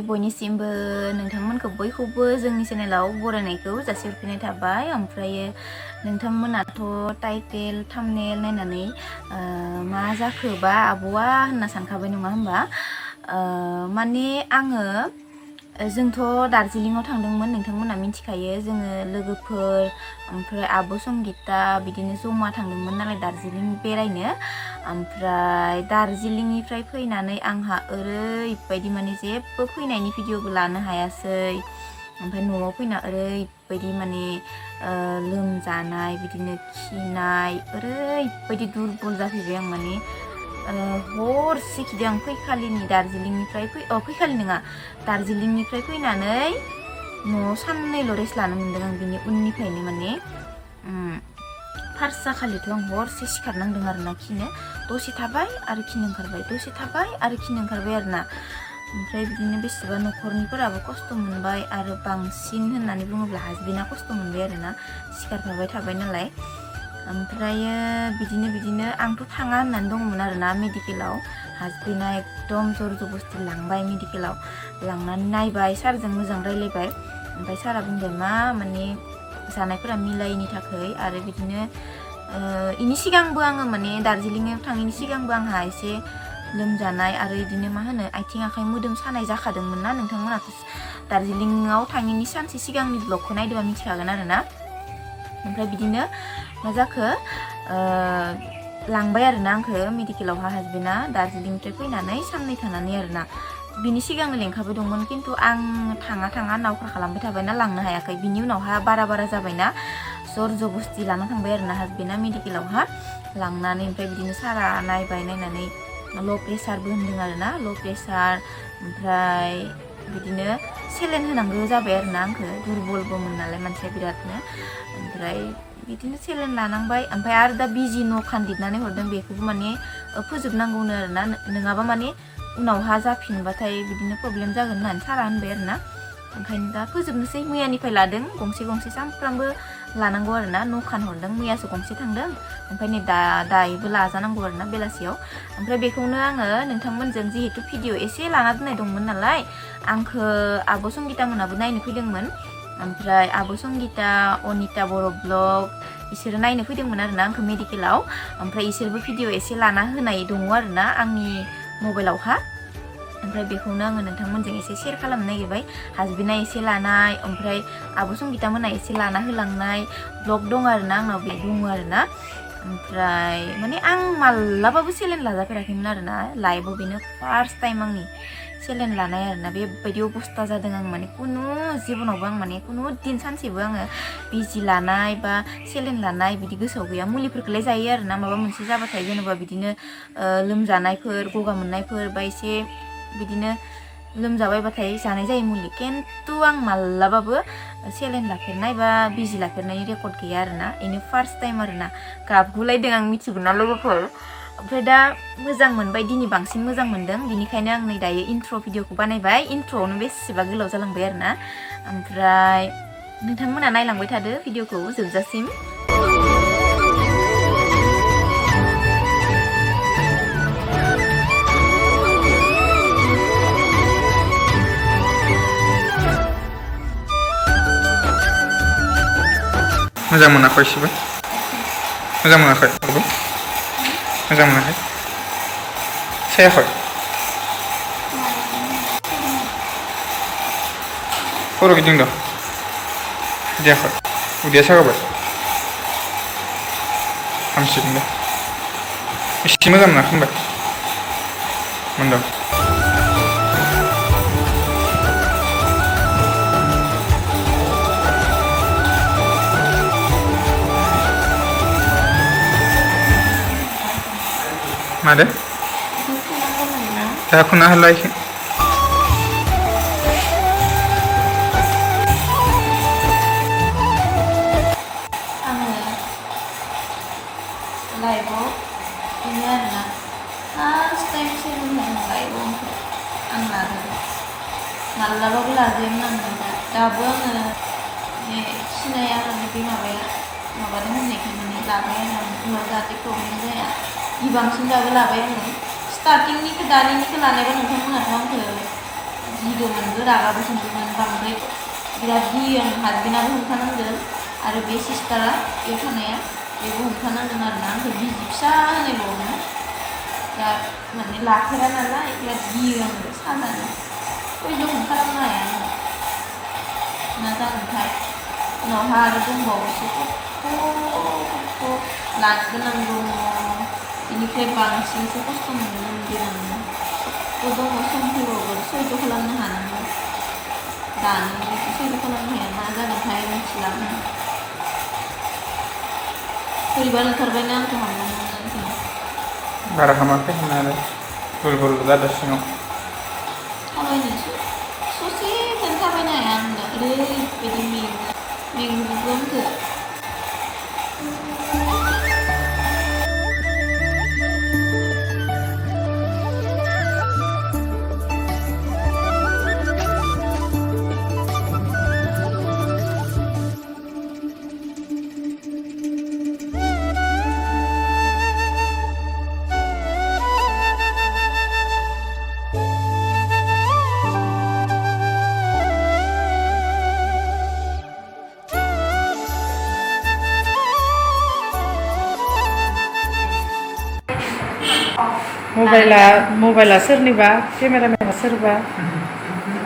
बयनिसिमबो नोंथांमोनखौ बयखौबो जोंनि चेनेलाव बरायनायखौ जासिहरफिननाय थाबाय। ओमफ्रायो नोंथांमोनाथ' टाइटेल थाम्बनेल नायनानै मा जाखोबा आब'आ होनना सानखाबाय नङा होमबा? माने आङो जोंथ' दार्जिलिंआव थांदोंमोन, नोंथांमोना मिथिखायो, जोङो लोगोफोर ओमफ्राय आब' संगिता बिदिनो जमा थांदोंमोन नालाय दार्जिलिं बेरायनो। ओमफ्राय दार्जिलिंनिफ्राय फैनानै आंहा ओरैबायदि माने जेबो फैनायनि भिडिअबो लानो हायासै। ओमफ्राय न'आव फैना ओरैबायदि माने लोमजानाय बिदिनो खिनाय ओरैबायदि दुरबल जाफैबाय आं माने हरसे खिदों आं फैखालिनि दार्जिलिंनिफ्राय फैखालि नङा दार्जिलिंनिफ्राय फैनानै न'आव साननैल' रेस्ट लानो मोन्दों आं। बिनि उननिफ्रायनो माने फार्स्ट जाखालिथ' आं हरसे सिखारनांदों आरोना खिनो, दसे थाबाय आरो खिनो ओंखारबाय, दसे थाबाय आरो खिनो ओंखारबाय आरोना। ओमफ्राय बिदिनो बेसेबा न'खरनिफोराबो खस्थ' मोनबाय आरो बांसिन होननानै बुङोब्ला हासबेन्डआ खस्थ' मोनबाय आरोना, सिखारफाबाय थाबाय नालाय। ओमफ्रायो बिदिनो आंथ' थाङा होननानै दंमोन आरोना मेडिकेलाव। हासबेन्डआ एकदम जर जबस्थि लांबाय मेडिकेलाव, लांनानै नायबाय, सारजों मोजां रायलायबाय। ओमफ्राय सारा बुंबाय मा माने जानायफोरा मिलायैनि थाखाय आरो बिदिनो इनि सिगांबो आङो माने दार्जिलिंआव थाङैनि सिगांबो आंहा एसे लोमजानाय आरो बिदिनो मा होनो आथिं आखाइ मोदोम सानाय जाखादोंमोन ना। नोंथांमोनाथ' दार्जिलिंआव थाङैनि सानसे सिगांनि ब्लगखौ नायदोंबा मिथिखागोन आरोना। ओमफ्राय बिदिनो मा जाखो लांबाय आरोना आंखौ मेडिकेलावहा हासबेन्डआ दार्जिलिंनिफ्राय फैनानै साननै थानानै आरोना। बिनि सिगांनो लेंखाबाय दंमोन, खिन्थु आं थाङा नावखा खालामबाय थाबायना लांनो हायाखै। बिनि उनावहा बारा जाबायना जर जबस्थि लाना थांबाय आरोना हासबेन्डआ मेडिकेलावहा लांनानै। ओमफ्राय बिदिनो सारा नायबाय, नायनानै ल' प्रेसारबो होनदों आरोना, ल' प्रेसार। ओमफ्राय बिदिनो सेलेन होनांगौ जाबाय आरोना आंखौ, दुरबलबोमोन नालाय मानसिया बिरादनो। ओमफ्राय बिदिनो सेलेन लानांबाय। ओमफ्राय आरो दा बिजि न'खान लिरनानै हरदों, बेखौबो माने फोजोबनांगौनो आरोना, नङाबा माने उनावहा जाफिनबाथाय बिदिनो प्रब्लेम जागोन होननानै सारा होनबाय आरोना। ओंखायनो दा फोजोबनोसै, मैयानिफ्राय लादों गंसे सानफ्रामबो लानांगौ आरोना। न'खान हरदों, मैयासो गंसे थांदों, ओमफ्राय नै दायोबो लाजानांगौ आरोना बेलासियाव। ओमफ्राय बेखौनो आङो नोंथांमोनजों जिहेतु भिडिअ एसे लाना दोननाय दंमोन नालाय, आंखौ आब' संगिता मोनाबो नायनो फैदोंमोन। ओमफ्राय आब' संगिता, अनिता बर' ब्लग बिसोरो नायनो फैदोंमोन आरोना आंखौ मेडिकेलाव। ओमफ्राय इसोरबो भिडिअ एसे लाना होनाय दङ आरोना आंनि मबाइलावहा। ओमफ्राय बेखौनो आङो नोंथांमोनजों एसे शेयार खालामनो नागिरबाय। हासबेन्डआ एसे लानाय, ओमफ्राय आब' संगिता मोना एसे लाना होलांनाय ब्लग दं आरोना आंनाव, बे दङ आरोना। ओमफ्राय माने आं मालाबाबो सेलेन लाजाफेराखैमोन आरोना, लाइफआव बेनो फार्स्ट टाइम आंनि सेलेन लानाय आरोना। बेबायदि अबस्था जादों आं माने कुनु जिबनावबो आं माने कुनु दिन सानसेबो आङो बिजि लानाय बा सेलेन लानाय बिदि गोसोआव गैया। मुलिफोरखौलाय जायो आरोना, माबा मोनसे जाबाथाय जेनेबा बिदिनो लोमजानायफोर, गगा मोननायफोर बा एसे बिदिनो लोमजाबायबाथाय जानाय जायो मुलि, खिन्थु आं मालाबाबो सेलेन लाफेरनाय बा बिजि लाफेरनायनि रेकर्ड गैया आरोना। बेनो फार्स्ट टाइम आरोना। गाबगुलायदों आं मिथिगौ ना लोगोफोर। ओमफ्राय दा मोजां मोनबाय, दिनै बांसिन मोजां मोनदों। बिनिखायनो आं नै दायो इन्ट्र' भिडिअखौ बानायबाय। इन्ट्र'आवनो बेसेबा गोलाव जालांबाय आरोना। ओमफ्राय नोंथांमोना नायलांबाय थादो भिडिअखौ जोबजासिम। मोजां मोनाखै एसेबो? मोजां मोनाखै? मोजां मोनाखै? सायाखै? खर' गिदिंदों? गिदिङाखै? उदैया सागाबाय? हामसिगोन दे। एसे मोजां मोनाखै होनबाय? मोनदों? मादो? दा खुना होला इखो। लाइफआव बेनो आरोना फार्स्ट टाइम सेलेन होदों लाइफआव आं लादों। मालाबाबो लाजायामोन आं दाबो आङो बे खिनाया माने बे माबादों होननायखाय माने लाबाय आरो आं उनाव जाहाथे प्रब्लेम जाया गिबांसिन दाबो लाबाय आङो। स्टार्टिंनिखौ दानिनिखौ लानायबा नोंथांमोनाथ' आंखौ गिदोंमोनबो रागाबो जोंदोंमोन बांद्राय बिराद गियो आं हासबेन्डआबो हमथानांदों आरो बे सिस्टारा बेयाव थानाया बेबो हमथानांदों आरोना आंखौ बिजि फिसा होनायल'नो बिराद माने लाफेरा नालाय बिराद गियो आङो साजानो सयजखौनो खालामनो हाया आङो मा जागोनथाय उनावहा आरो दंबावोसो खस्थ' लानो गोनां दङ बेनिफ्राय बांसिनसो खस्थ' मोननो मोनगोन आङो दङ सम फैबावगोन सयज खालामनो हानांगौ दानो सयज खालामनो हाया मा जागोनथाय मिथिला आङो बोरैबा ओंखारबायना आंखौ हामलांनांगोन बारा हामाखै हामनायालाय दुरबल जादों सिङाव थाबायनोसो ससेखौनो थाबायनो हाया आंनो ओरैबायदि मेंजोबो आंखौ मबाइला सोरनिबा केमेरामेना सोरबा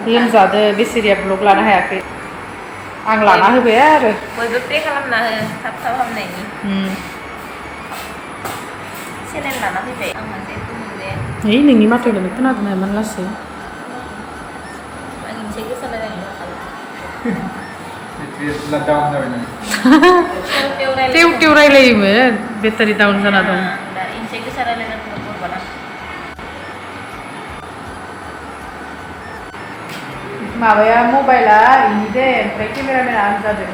लोमजादो बेसेरिया ब्लग लानो हायाखै आं लाना होबाय आरो बयबो प्रे खालामना हो थाब थाब हामनायनि सेलेन लाना फैबाय आं मोनसे मोनजाया नै नोंनि माथोखौनो खोनादों नामा लासै आं मोनसे गोसा रायलायनो टेव टेव रायलायोमोन बेटारि डाउन जाना दं दा इनसे गोसा रायलायनांगौ बरबाना माबाया मबाइला इनि दे ओमफ्राय केमेरामेना आं जादों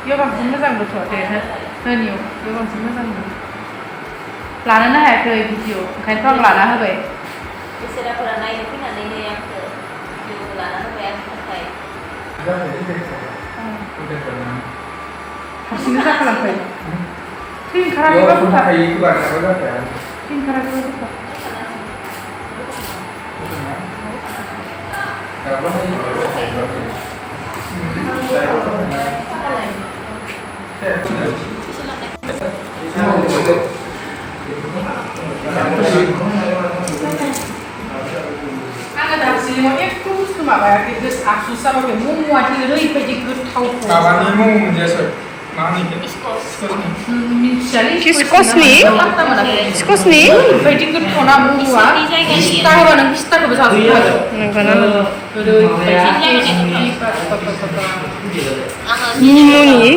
बेयाव बांसिन मोजांबोथ' दे होनियाव बेयाव बांसिन मोजांबो लानोनो हायाखै भिडिअ ओंखायनोथ' आं लाना होबाय बेसेराफोरा नायनो फैनानै आंखौ भिडिअ लाना होबाय आंनि थाखाय हारसिंनो जाखालांबाय थै ओंखाराखैबा थै ओंखाराखैबा आङो दार्जिलिंआव एख' बुस्थु माबायाखै आफसुस जाबाय मम'आदि ओरैबायदि गोथाव माबानि मम मोनजायासै मा होनो मिथियालै स्कसनि ओरैबायदि गोथाव ना मम'आ फिथा होबा नों फिथाखौबो जाजोबनो हागोन नंगौना ओरैबायदि मम'नि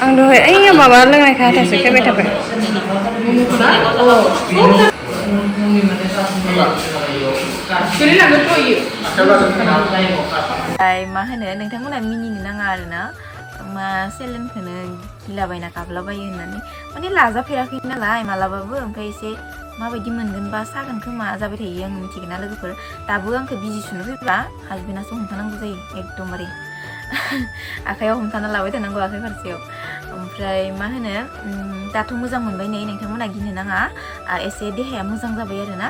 आं दहाय ओइ माबा लोंनायखौ हाथायसो खायबाय थाबाय मा होनो नोंथांमोना मिनिनो नाङा आरोना मा सेलेनखौनो गिलाबायना गाबलाबायो होननानै माने लाजाफेराखै नालाय मालाबाबो ओमफ्राय एसे माबायदि मोनगोन बा सागोन खोमा जाबाय थायो आं मिथिगोन ना लोगोफोर दाबो आंखौ बिजि सुनो फैब्ला हासबेन्डआसो हमथानांगौ जायो एकदमबारे आखाइयाव हमथाना लाबाय थानांगौ आखाइ फारसेयाव ओमफ्राय मा होनो दाथ' मोजां मोनबाय नै नोंथांमोना गिनो नाङा एसे देहाया मोजां जाबाय आरोना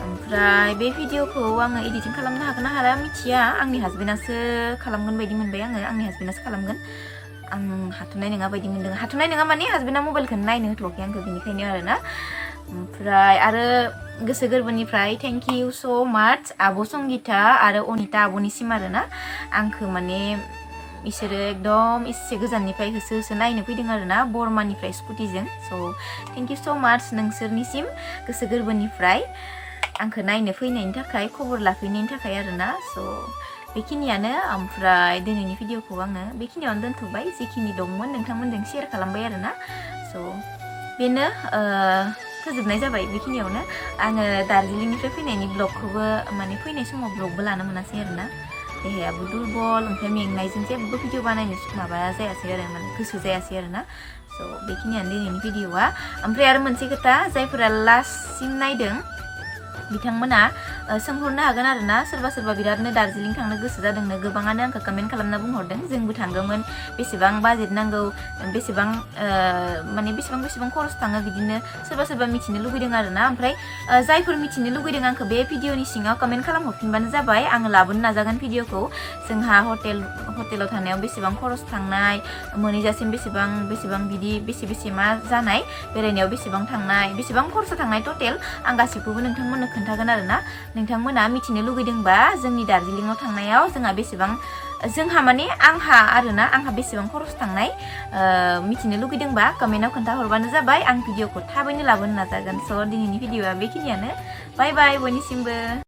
ओमफ्राय बे भिडिअखौ आङो एडिटिं खालामनो हागोन ना हाला मिथिया आंनि हासबेन्डआसो खालामगोन बायदि मोनबाय आङो आंनि हासबेन्डआसो खालामगोन आं हाथ'नाय नङा बायदि मोनदों हाथ'नाय नङा माने हासबेन्डआ मबाइलखौनो नायनो होथ'वाखै आंखौ बेनिखायनो आरोना ओमफ्राय आरो गोसो गोरबोनिफ्राय थेंक इउ स' माच आब' संगिता आरो अनिता आब'निसिम आरोना आंखौ माने इसोरो एकदम एसे गोजाननिफ्राय होसो होसो नायनो फैदों आरोना बर्मानिफ्राय स्कुटिजों स' थेंक इउ स' माच नोंसोरनिसिम गोसो गोरबोनिफ्राय आंखौ नायनो फैनायनि थाखाय खबर लाफैनायनि थाखाय आरोना स' बेखिनियानो ओमफ्राय दिनैनि भिडिअखौ आङो बेखिनियावनो दोनथ'बाय जिखिनि दंमोन नोंथांमोनजों शेयार खालामबाय आरोना स' बेनो फोजोबनाय जाबाय बेखिनियावनो आङो दार्जिलिंनिफ्राय फैनायनि ब्लगखौबो माने फैनाय समाव ब्लगबो लानो मोनासै आरोना देहायाबो दुरबल ओमफ्राय मेंनायजों जेबो भिडिअ बानायनो माबा जायासै आरो माने गोसो जायासै आरोना स' बेखिनियानो दिनैनि भिडिअआ ओमफ्राय आरो मोनसे खोथा जायफोरा लास्टसिम नायदों बिथांमोना सोंहरनो हागोन आरोना सोरबा सोरबा बिरादनो दार्जिलिं थांनो गोसो जादोंनो गोबाङानो आंखौ कमेन्ट खालामना बुंहरदों जोंबो थांगौमोन बेसेबां बाजेट नांगौ बेसेबां माने बेसेबां खरस थाङो बिदिनो सोरबा सोरबा मिथिनो लुगैदों आरोना ओमफ्राय जायफोर मिथिनो लुगैदों आंखौ बे भिडिअनि सिङाव कमेन्ट खालामहरफिनबानो जाबाय आङो लाबोनो नाजागोन भिडिअखौ जोंहा हटेलाव थानायाव बेसेबां खरस थांनाय मोनहैजासिम बेसेबां बिदि बेसे मा जानाय बेरायनायाव बेसेबां थांनाय बेसेबां खरसा थांनाय टटेल आं गासिखौबो नोंथांमोननो खोन्थागोन आरोना नोंथांमोना मिथिनो लुगैदोंबा जोंनि दार्जिलिंआव थांनायाव जोंहा माने आंहा बेसेबां खरस थांनाय मिथिनो लुगैदोंबा कमेन्टआव खोन्थाहरबानो जाबाय आं भिडिअखौ थाबैनो लाबोनो नाजागोन स' दिनैनि भिडिअआ बेखिनियानो बाय बाय बयनिसिमबो